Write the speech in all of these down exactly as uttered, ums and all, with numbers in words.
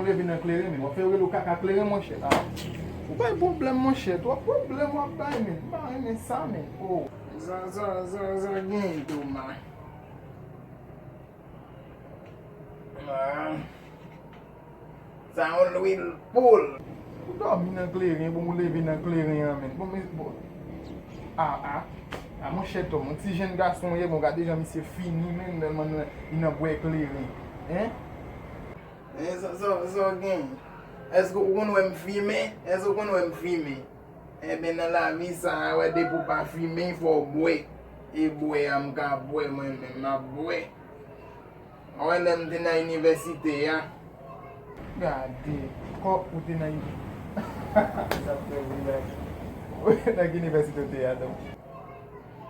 Leve nan kleren, men w ap fè yo rele w kaka kleren, monchè. Ah. Ou bay pwoblèm, monchè. Twòp pwoblèm w ap bay, men. M pa renmen sa, men. Oh. Zò, zò, zò, zò, gen tou, man. Ah. Sa yon lwil poul. Ou dòmi nan kleren, bon, ou leve nan kleren an, men. Bon, men, bon. Ah, ah. Ah, monchè Tom, yon ti jenn gason ye, bon, gade jan misye fini, men, tèlman li nan bwè kleren. Hein? Eh, sa, sa, sa w gen? Èske w konn wè m fimen? Èske w konn wè m fimen? Enben, nan lavi sa a, wè, depi w pa fimen, fò w bwè. E bwè a, m ka bwè, mwen menm, m ap bwè. Wè, lè m te nan inivèsite a. Gade, kò ou te nan ini-, sa fè ri la. Nan ki inivèsite w te a, donk?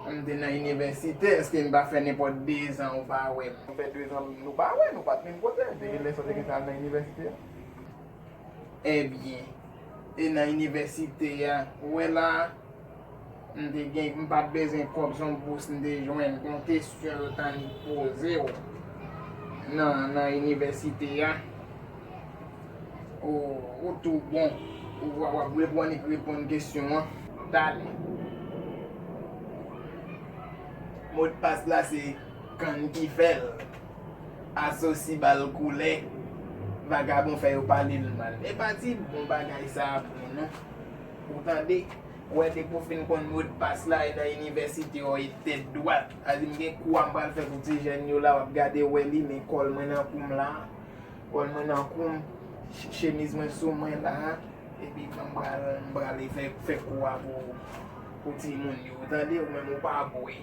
M te nan inivèsite, èske m pa fè nenpòt dezan ou pa wè m? Nou fè dezan, nou pa wè, nou pa t menm kote. Depi lè sa w te gentan al nan inivèsite a? Ebyen, e nan inivèsite a, ou wè la, m te gen, m pa t bezwen kòb, se yon bous m te jwenn, gon kesyon yo t annik poze w nan, nan inivèsite a. Ou, ou tou bon, ou w ap reponn, annik reponn kesyon an. Talè. Modpas la se Kann ki fè l. Asosi ba l koulè. Vagabon fè yo pale l mal. E pa ti bon bagay sa a bon non. Ou tande? Ou wè depi w fin konn modpas la e nan inivèsite w e tèt dwat. A di m gen kou a m pral fè pou ti jèn yo la w ap gade w wè li men kòl mwen nan kou m la. Kòl mwen nan kou m, ch-, chemiz mwen sou mwen la. Epi m pral, m prale fè, fè kou a pou, pou timoun yo. Ou tande? Ou menm ou pa bwè.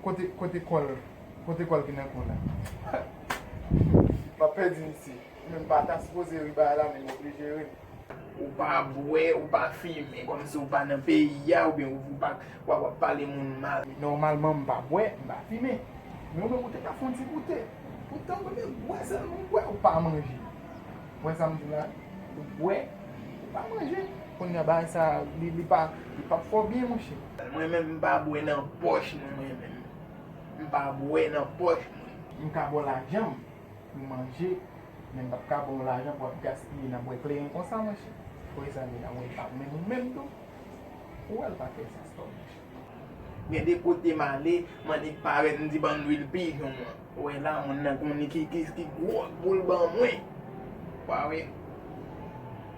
Kote, kote kòl, kote kòl ki nan kou la? M ap pèdi misye. Ou menm pa ta sipoze ri bagay la, men m oblije ri. Ou pa bwè, ou pa fimen, kòmsi ou pa nan peyi a, oubyen ou, ou pa, w ap, w ap pale moun mal. Nòmalman, m pa bwè, m pa fimen. Men ou menm ou te ka fè yon ti goute. Poutan, ou menm bwè sèlman w bwè, ou pa manje. Ou wè sa m di la? Ou bwè, ou pa manje. Kounye a bagay sa, li, li pa, li p ap fè w byen, monchè. Mwen menm, m pa bwè nan pòch mwen, mwen menm. M pa bwè nan pòch mwen. M ka ba w lajan m pou manje, men m p ap ka ba w lajan pou w ap gaspiye nan bwè kleren konsa, monchè. Kote sa li la, ou wè l pa menm ou menm tou. Ou wè l pa fè sans, Tom, monchè. Gen de kote m ale, m annik parèt, m di bann lwil pijon an. Ou wè la, moun nan konnen ki, ki, ki gwo boul ban mwen. Ou pa wè?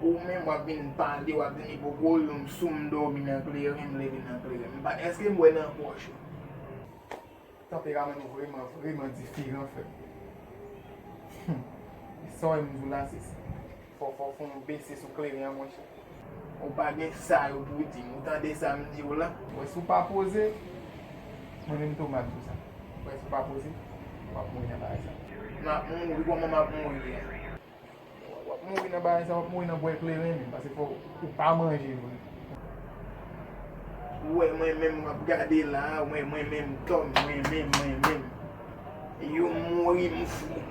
Ou menm w ap vin pale, w ap vin ipokrit, m sou m dòmi nan kleren, m leve nan kleren. M pa, èske m bwè nan pòch ou? Tanperaman nou vrèman, vrèman diferan, frè m. Hum. E sa w wè m di w la, se sa. Fò, fò, fò w bese sou kleren an, monchè. Ou pa gen sa yo pou w di m. Ou tande sa m di w la? Ou wè si w pa poze, mwen menm tou m ap di w sa. Ou wè si w pa poze, w ap mouri nan bagay sa. M ap mouri, kòman m ap mouri a? W ap mouri nan bagay sa, w ap mouri nan bwè kleren menm, paske fò ou pa manje vre. Ou wè mwen menm w ap gade la a, mwen, mwen menm Tom, mwen menm, mwen menm. Yo mouri m fou.